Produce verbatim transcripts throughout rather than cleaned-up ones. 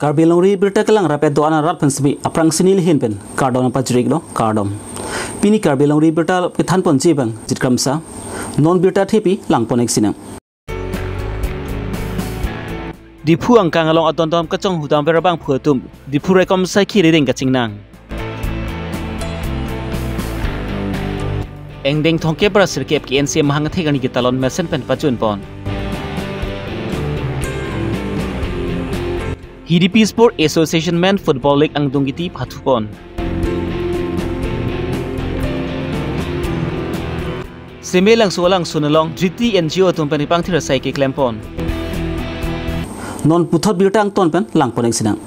Karbi Longri Birta kelang rapet do-an arat pen semi aphrang sini lihin pen kardom pajiriklo, kardom. Pini Karbi Longri Birta kethan ponji abang Jit Kramsa. Non birta thepi lang pon-ik sinang. Diphu angkang along adondom kachonghu damver abangphu atum Diphu raikom sakhi arideng kachingnang. Engdeng thomkep ra sirkep ke N C M mahang athek arni ketalon mesen pen pachun pon. Hidipi Sport Association Men Football League angdung kiti pathu pon. Semelangso alangsun along Driti N G O atum pen kepangthir asai keklem pon. Non puthot birta angton pen lang pon-ik sinang.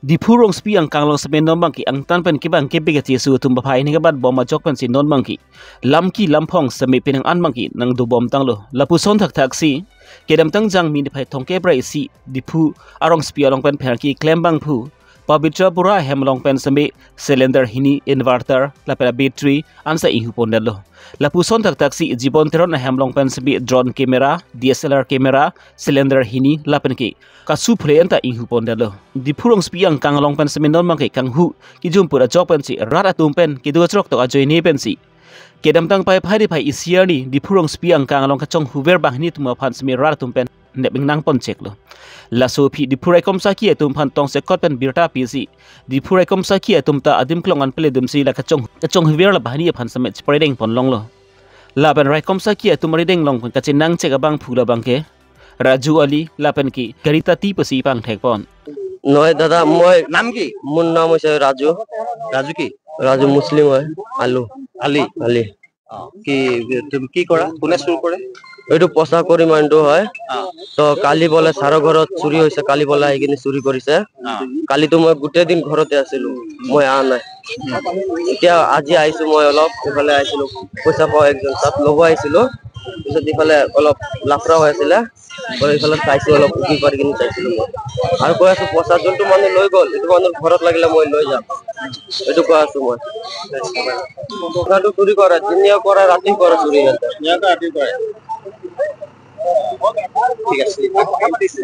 Diphu rongsopi angkang along semen non abangke angtan pen kebang kebek achesu atum baphai ningkabat bom ajok pensi non abangke lamki lamphong seme penang an abangke nangdobom tanglo. Lapuson thakthaksi kedamtang Jangmi niphai thomkep ra isi Diphu arongsopi along pen pherangke klem abangphu Pabitra Bora ahem along pen seme cylinder hini, inverter lapen battery ansa inghu pondetlo. Lapuson thakthaksi Jibon Teron ahem along pen seme drone camera, D S L R camera, cylinder hini lapen ke kasu phule anta inghu pondetlo. Diphu rongsopi angkang along pen seme non abangke kanghu kejum pura ajok pensi rat atum pen kedo ajrok tok ajoine pensi kedamtang Paiphai niphai isi arni Diphu rongsopi angkang along kachonghuver banghini atum aphan seme rat atum pen nep ingnang pon cheklo. Laso aphi Diphu raikom sakhi atum aphan tongsekot pen birta pisi Diphu raikom sakhi atum ta adim kelong an pele dumsi la kachong kachonghuver la banghini aphan seme chepredeng pon longlo. Lapen raikom sakhi atum arideng along pen kachinang chek abangphu labangke Raju Ali lapen ke gari tati pasi pangthek pon. নহয় দাদা, মই নাম কি? মোৰ নাম হৈছে ৰাজু। ৰাজু কি? ৰাজু মুছলিম হয়। আলু। আলি। আলি। অ, কি, তুমি কি কৰা? কোনে চুৰ কৰে? এইটো পচা কৰিম আনটো হয়। অ। তো কালি বোলে ছাৰৰ ঘৰত চুৰি হৈছে, কালি বোলে আহি কিনে চুৰি কৰিছে। অ। কালিতো মই গোটেই দিন ঘৰতে আছিলো, মই অহা নাই। এতিয়া আজি আহিছো, মই অলপ ইফালে আহিছিলো, পইচা পাওঁ একজন তাত ল'ব আহিছিলো। পিছত ইফালে অলপ লাফৰা হৈ আছিলে, মই ইফালে চাইছো, অলপ উকি পাৰি কিনে চাইছিলো মই। আৰু কৈ আছো, পইচা যোনটো মানুহ লৈ গ'ল, এইটো মানুহৰ ঘৰত লাগিলে মই লৈ যাম, এইটো কৈ আছো মই। পইচাটো চুৰি কৰে, দিনে কৰে, ৰাতি কৰে চুৰি সিহঁতে। সিহঁতে ৰাতি কৰে। ঠিক আছে।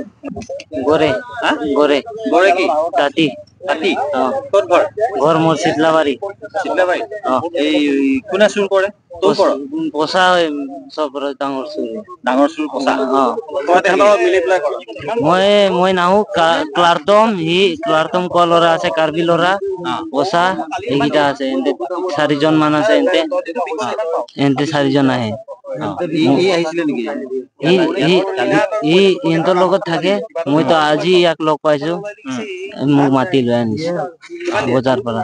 ঘরে। হা? ঘরে। ঘরে কি? তাতি। তাতি? অ। ক'ত ঘৰ? ঘৰ মোৰ চিতলাবাৰী। চিতলাবাৰী? অ। এই, এই কোনে চুৰ কৰে? তোৰ ঘৰ? পইচা হয়, সব পৰা ডাঙৰ চুৰ। ডাঙৰ চুৰ পইচা? অ। তই তেহেঁতৰ লগত মিলি পেলাই কৰ? মই, মই নাহো, কা-, ক্লাৰ্টম, সি ক্লাৰ্টম কোৱা ল'ৰা আছে, কাৰ্বি ল'ৰা, অ। পইচা, এইকেইটা আছে, এন্তে চাৰিজন মান আছে, এন্তে, অ। এন্তে চাৰিজন আহে। অ। ই, ই আহিছিলে নেকি? সি, সি, সি, সি সিহঁতৰ লগত থাকে। মইতো আজি ইয়াক লগ পাইছো। উম। মোক মাতি লৈ আনিছে বজাৰ পৰা।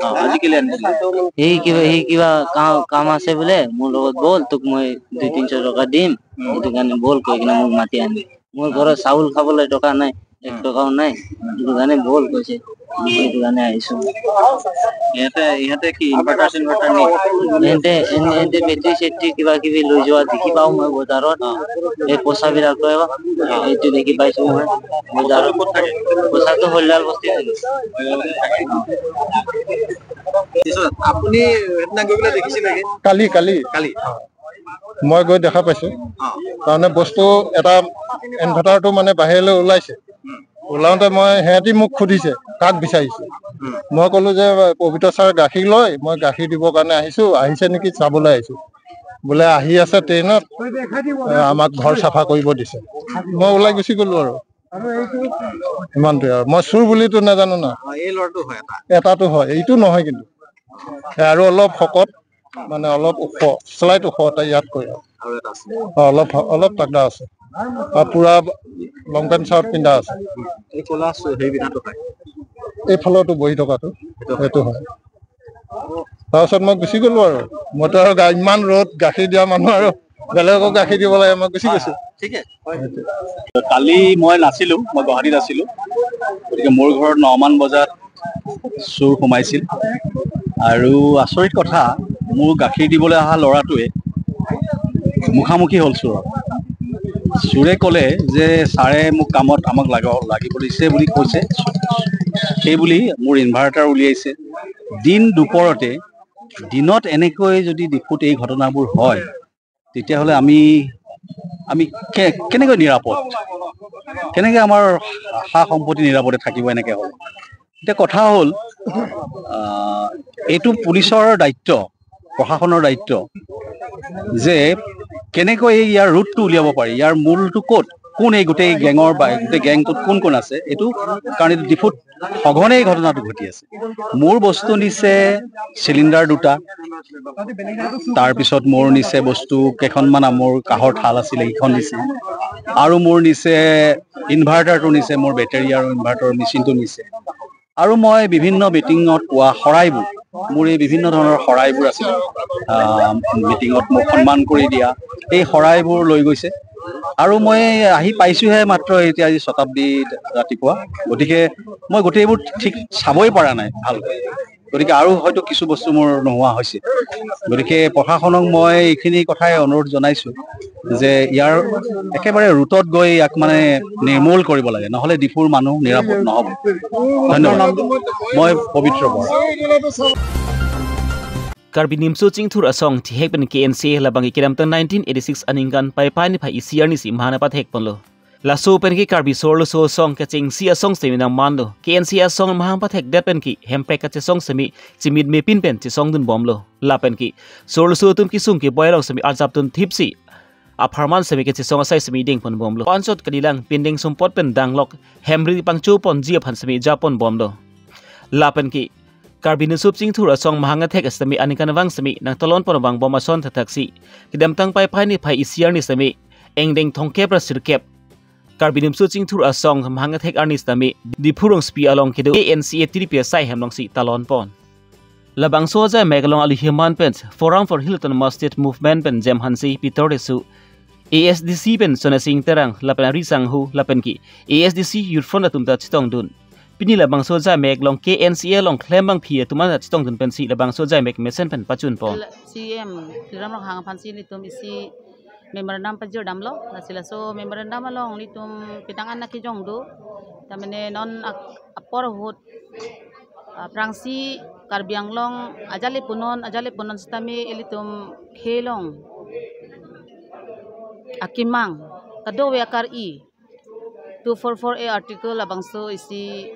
অ, আজি কেলে আনিছিলে? সি কিবা, সি কিবা কাম, কাম আছে বোলে, মোৰ লগত ব'ল, তোক মই দুই তিনিশ টকা দিম, উম। সেইটো কাৰণে ব'ল কৈ কিনে মোক মাতি আনিলে। মোৰ ঘৰত চাউল খাবলৈ টকা নাই, এক উম। টকাও নাই, সেইটো কাৰণে ব'ল কৈছে। সেইটো কাৰণে আহিছো। ইহঁতে, ইহঁতে কি ইনভাৰ্টাৰ চিনভাৰ্টাৰ নিয়ে? এন্তে, এন-, এন্তে বেটাৰী চেটাৰী কিবা কিবি লৈ যোৱা দেখি পাওঁ মই বজাৰত। অ। এই পইচাবিলাক লয়, অ। এইটো দেখি পাইছো মই বজাৰত। ক'ত থাকে? পইচাটো হলিডাল বস্তিত থাকে। পিছত আপুনি সেইদিনা গৈ পেলাই দেখিছিলে নেকি? কালি, কালি। কালি? অ। মই গৈ দেখা পাইছো। অ। তাৰমানে বস্তু এটা, ইনভাৰ্টাৰটো মানে বাহিৰলৈ ওলাইছে। উম। ওলাওঁতে মই, সিহঁতি মোক সুধিছে, "কাক বিচাৰিছে?" উম। মই ক'লো যে, "পবিত্ৰ ছাৰ গাখীৰ লয়, মই গাখীৰ দিবৰ কাৰণে আহিছো, আহিছে নেকি চাবলৈ আহিছো।" বোলে, "আহি আছে ট্ৰেইনত, এ, আমাক ঘৰ চাফা কৰিব দিছে।" মই ওলাই গুচি গ'লো আৰু। ইমানটোৱে আৰু। মই চুৰ বুলিতো নাজানো না। অ, এই ল'ৰাটো হয় এটা। এটাতো হয়, এইটো নহয় কিন্তু। আৰু অলপ শকত, মানে অলপ ওখ, শ্লাইট ওখ এটা ইয়াতকৈ আৰু। আৰু এটা আছে। অ, অলপ, অলপ তাগৰা আছে। আৰু পুৰা লং পেণ্ট চাৰ্ট পিন্ধা আছে। এই ক'লা চ-, হেৰি পিন্ধাটো হয়। এইফালৰটো বহি থকাটো, সেইটো হয়। সেইটো হয়। তাৰপিছত মই গুচি গ'লো আৰু। মইতো আৰু গা-, ইমান ৰ'দ, গাখীৰ দিয়া মানুহ আৰু বেলেগকো গাখীৰ দিব লাগে, মই গুচি গৈছো। ঠিকে। কালি মই নাছিলো, মই গুৱাহাটীত আছিলো, গতিকে মোৰ ঘৰত নমান বজাত চুৰ সোমাইছিল। আৰু আচৰিত কথা, মোৰ গাখীৰ দিবলৈ অহা ল'ৰাটোৱে মুখামুখি হ'ল চুৰৰ। চুৰে ক'লে যে, "ছাৰে মোক কামত আমাক লাগ-, লাগিব দিছে" বুলি কৈছে। সেই বুলি মোৰ ইনভাৰ্টাৰ উলিয়াইছে। দিন দুপৰতে, দিনত এনেকৈ যদি ডিফুত এই ঘটনাবোৰ হয়, তেতিয়াহ'লে আমি আমি কে- কেনেকৈ নিৰাপদ, কেনেকৈ আমাৰ সা সম্পত্তি নিৰাপদে থাকিব, এনেকৈ হ'ব। এতিয়া কথা হ'ল, আহ, এইটো পুলিচৰ দায়িত্ব, প্ৰশাসনৰ দায়িত্ব যে কেনেকৈ এই ইয়াৰ ৰুটটো উলিয়াব পাৰি, ইয়াৰ মূলটো ক'ত, কোন এই গোটেই গেঙৰ বা গোটেই গেংটোত কোন কোন আছে, এইটো কাৰণ এইটো ডিফুত সঘনেই ঘটনাটো ঘটি আছে। মোৰ বস্তু নিছে চিলিণ্ডাৰ দুটা, তাৰপিছত মোৰ নিছে বস্তু কেইখনমান, মোৰ কাঁহৰ থাল আছিলে, সেইখন নিছে, আৰু মোৰ নিছে ইনভাৰ্টাৰটো নিছে, মোৰ বেটেৰী আৰু ইনভাৰ্টাৰ মেচিনটো নিছে। আৰু মই বিভিন্ন মিটিঙত কোৱা শৰাইবোৰ, মোৰ এই বিভিন্ন ধৰণৰ শৰাইবোৰ আছিলে, আহ, মিটিঙত মোক সন্মান কৰি দিয়া, এই শৰাইবোৰ লৈ গৈছে। আৰু মই আহি পাইছোঁহে মাত্ৰ এতিয়া, আজি শতাব্দী ৰাতিপুৱা, গতিকে মই গোটেইবোৰ ঠিক চাবই পৰা নাই ভালকৈ। গতিকে আৰু হয়তো কিছু বস্তু মোৰ নোহোৱা হৈছে। গতিকে প্ৰশাসনক মই এইখিনি কথাই অনুৰোধ জনাইছোঁ যে ইয়াৰ একেবাৰে ৰুটত গৈ ইয়াক মানে নিৰ্মূল কৰিব লাগে, নহ'লে ডিফুৰ মানুহ নিৰাপদ নহ'ব। ধন্যবাদ। মই পবিত্ৰ Bora. Karbi Nimso Chingthur Asong thihek pen K N C A labang kedamtang nineteen eighty-six aningkan Paipai niphai isi arni si mahang pathek ponlo. Laso pen ke Karbi Sorloso Asong kechengsi asong semi nangmanlo. K N C A asong mahang pathekdet pen ke hemprek kachesong semi chimit mepin pen chesongdun bomlo. Lapen ke Sorloso atum kesung keboi along semi arjapdun thipsi apharman semi kechesong asai semi dengpon bomlo. Pansot kadilang pindeng sumpot pen danglok hemri pangcho ponji aphan semi japon bomlo. Lapen ke Karbi Nimso Chingthur Asong mahang athek semi aningkan vang semi nangtalon pon vangbom ason thathaksi kedamtang Paipai niphai isi arni semi engdeng thomkep ra sirkep Karbi Nimso Chingthur Asong mahang athek arni sitame Diphu rongsopi along kedo K N C A tiripi asai hem alongsi talon pon. Labangso ajai mek along aluhiman pen Forum for Hill Autonomous State Movement pen Jem Hanse, Peter Tisso, A S D C pen Sona Sing Terang lapen Ari Sanghu lapen ke A S D C Youth Front atum ta chetongdun. Pini labangso ajai mek along K N C A along klembangpi atum an ta chetongdun pensi labangso ajai mek mesen pen pachun pon. C M Tuliram Ronghang aphansi nelitum isi memorandum pajir damlo, lasi laso memorandum along nelitum penang an akejong do, tamane non ak- apor ahut, ah, aphrangsi Karbi Anglong ajali punon, ajali punon sitame ilitum khei along akemang, kadokave akar-i, two four four A article labangso isi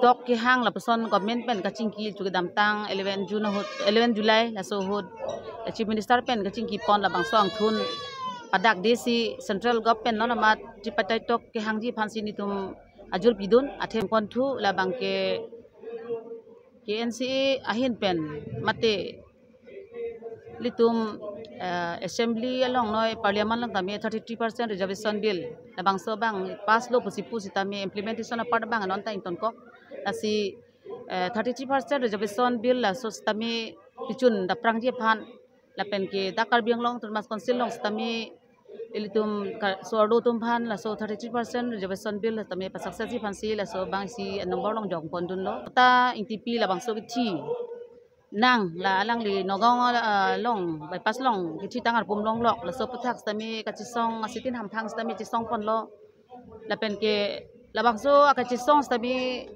tok kehang lapuson government pen kachingki chu kedamtang eleven June ahut, eleven July laso ahut Chief Minister pen kachingki pon labangso angthun padakdesi central government non amat chipatai tok kehangji aphansi nelitum ajul pidun, athe ponthu labang ke K N C A ahin pen mate ilitum, eh, assembly along noi parliament along tame thirty three percent reservation bill labangso abang pass lo pusi pu sitame implementation apart abang non ta ingtonkok. Lasi, eh, thirty three percent reservation bill laso sitame pichun daprangji aphan lapen ke dak Karbi Anglong Autonomous Council along sitame ilitum ka- so-arlo atum aphan laso thirty three percent reservation bill sitame pa-success ji aphansi laso abang isi number along jong pondunlo. Ta ingtipi labangso kithi nang la alangli Nagaon, ah, along bypass along kithi tang arpum longlok, laso aputhak sitame kachesong asitin hamphang sitame chesong ponlo. Lapen ke labangso akachesong sitame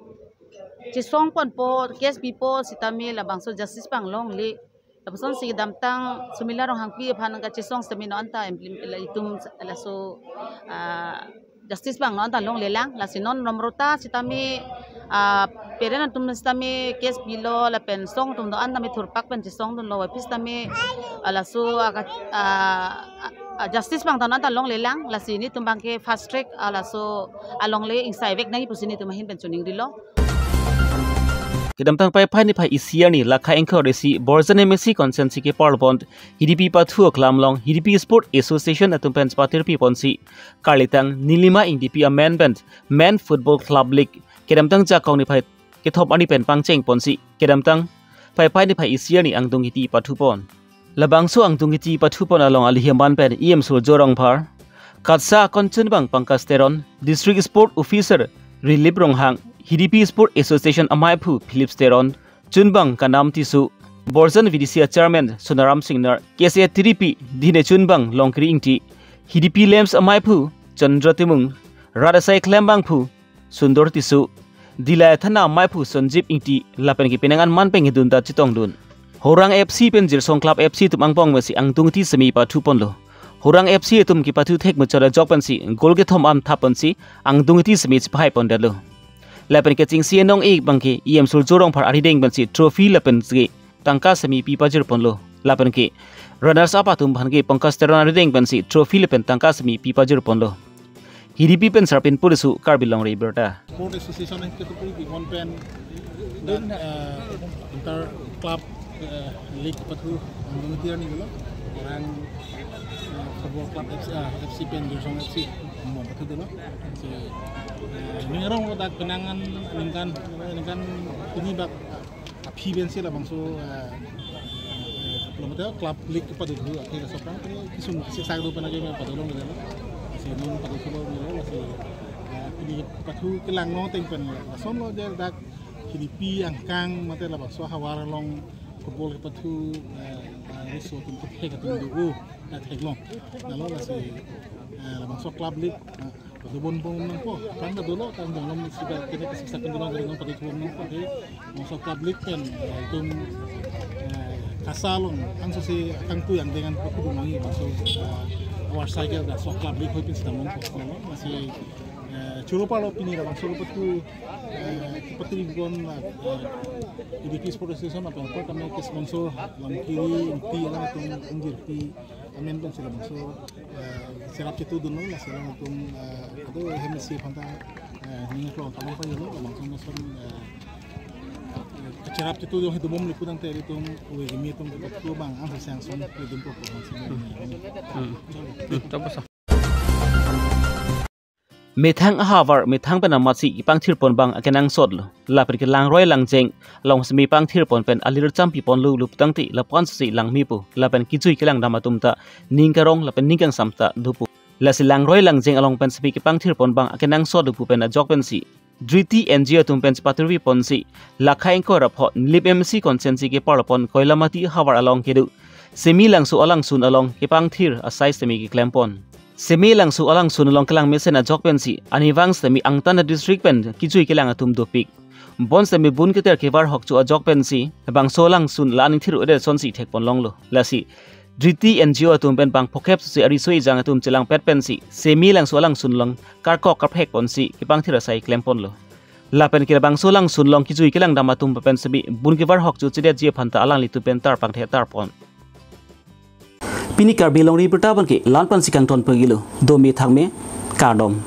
chesong ponpo, case pipo sitame labangso justice abang longle. Lapuson si kedamtang Sumila Ronghangpi aphan kachesong sitame non anta implement la itum laso, ah, justice abang non anta longlelang, lasi non romrota sitame, ah, parent atum sitame case pilo lapen song atum do anta me thurpak pen chesongdunlo, wapis sitame, ah, laso aka- ah, ah, justice abang non anta longlelang, lasi nelitum abang ke fast track, ah, laso alongle ingsaivek nangji pusi nelitum ahin pen choningrilo. Kedamtang Paipai niphai isi arni lakha ingkoi ra isi Borjan M A C constituency keparbond Hidipi pathu aklam along Hidipi Sport Association atum pen chepatirpi ponsi karlitang Nilima Ingtipi amen pen Men Football Club League kedamtang Jakong niphai kethom arni pen pangcheng ponsi kedamtang Paipai niphai isi arni angdung hiti pathu pon. Labangso angdung hiti pathu pon along aluhiman pen E M Surjo Rongphar, KATSA akon chunbang Pankaj Teron, District Sport Officer Rilip Ronghang, Hidipi Sport Association amaiphu Philip Teron, chunbang Kanam Tisso, Borjan V D C a Chairman Sonaram Singnar, K S A tiripi dine chunbang Longkiri Ingti, Hidipi Lamps amaiphu Chandra Timung, rat asai klembangphu Sundor Tisso, Dillai thana amaiphu Sanjib Ingti lapen ke penang an man pengedun ta chetongdun. Horang F C pen Jirsong Club F C atum angbong mesi angdung hiti semi pathu ponlo. Horang F C atum kepathu thek muchot ajok pensi goal kethom an thap pensi angdung iti semi chepahai pondetlo. Lapen kechengsi enong-e abangke E M Surjo Rongphar arideng pensi trophy lapen ke tangka semi pi pajir ponlo. Lapen ke runners up atum abangke Pankaj Teron arideng pensi trophy lapen tangka semi pi pajir ponlo. Hidipi pen Sarpin Purisu, Karbi Longri Abirta. Sport Association ahin ketupu kibon pen dak, eh, inter club, eh, league pathu angdung iti arni lo. Orang, eh, football club F C, ah, F C pen Dirsong F C mo pathu dolo. Si, eh, ning arong lo dak penang an ningkan, ningkan pini bak aphi pensi labangso, eh, eh, lo mate club league kepadothu akhir asapang, tapi kisung sik sak do pen ajo me padolong dolo. Si non padothulo dolo, si, eh, pini pathu kelang no teng pen lason lo je dak Hidipi angkang mate labangso havar along football kepathu, eh, riso atum kethek atum do, eh, theklong. Nalo lasi, eh, labangso club league, eh, padobom bom nangpo, tang ta dolo, tang dolo, si ba kene kesik sak dolo, dolo, padobom nangpo, he, labangso club league pen, eh, itum, eh, KASA along, angso si kangtui angdeng an paku nangji, labangso, eh, our cycle, labangso club league hoi pen sitang nangpo, lasi, eh, choro palo pini labangso pathu, eh, kepathu bom, eh, Hidipi Sport Association apa apa kami ke sponsor Lamkiri, Ingti, alang atum, Ingjirpi, amen pensi labangso, eh, cherap chetudunlo, lasi alang atum, eh, ado hem si aphanta, eh, ning klong kalong pa yolo, labangso nason, eh, eh, cherap chetudun hidu bom lipu tangte itum, uwe gimi atum kepathu abang, angso si angsong, itum po po, angso. Hmm. Hmm, tapo sa. Methang ahavar, methang pen amatsi kepangthir pon abang akenangsot lo. Lapen ke langroi langjeng along semi pangthir pon pen alir champi ponlo luptangte lapu-an si langmepo. Lapen kejui kelang dam atum ta ning karong lapen ning kangsam ta dopo. Lasi langroi langjeng along pen semi kepangthir pon abang akenangsot dopo pen ajok pensi Driti N G O atum pen chepatirvi ponsi, lakha ingkoi ra pho Nilip M C constituency keparlo pon Koilamati havar along kedo Semi Langso alangsun along kepangthir asai semi keklem pon. Semi Langso alangsun along kelang mesen ajok pensi, arnivang semi angtan a-district pen kejui kelang atum dopik. Bonsitame bun keter kevar hokcho ajok pensi, bangso alangsun la aning thir-edet asonsi thek pon longlo. Lasi, Driti N G O atum pen bang phokep susi ariso ejang atum chelangpet pensi, Semi Langso alangsun along karkok karphek ponsi, kepangthir asai klem ponlo. Lapen ke labangso alangsun along kejui kelang dam atum pen semi, bun kevar hokcho chedetji aphanta alanglitum pen tar pangthe tar pon. Pini Karbi Longri Abirta abangke la-an pensi kangton pagilo, dome thakme, kardom.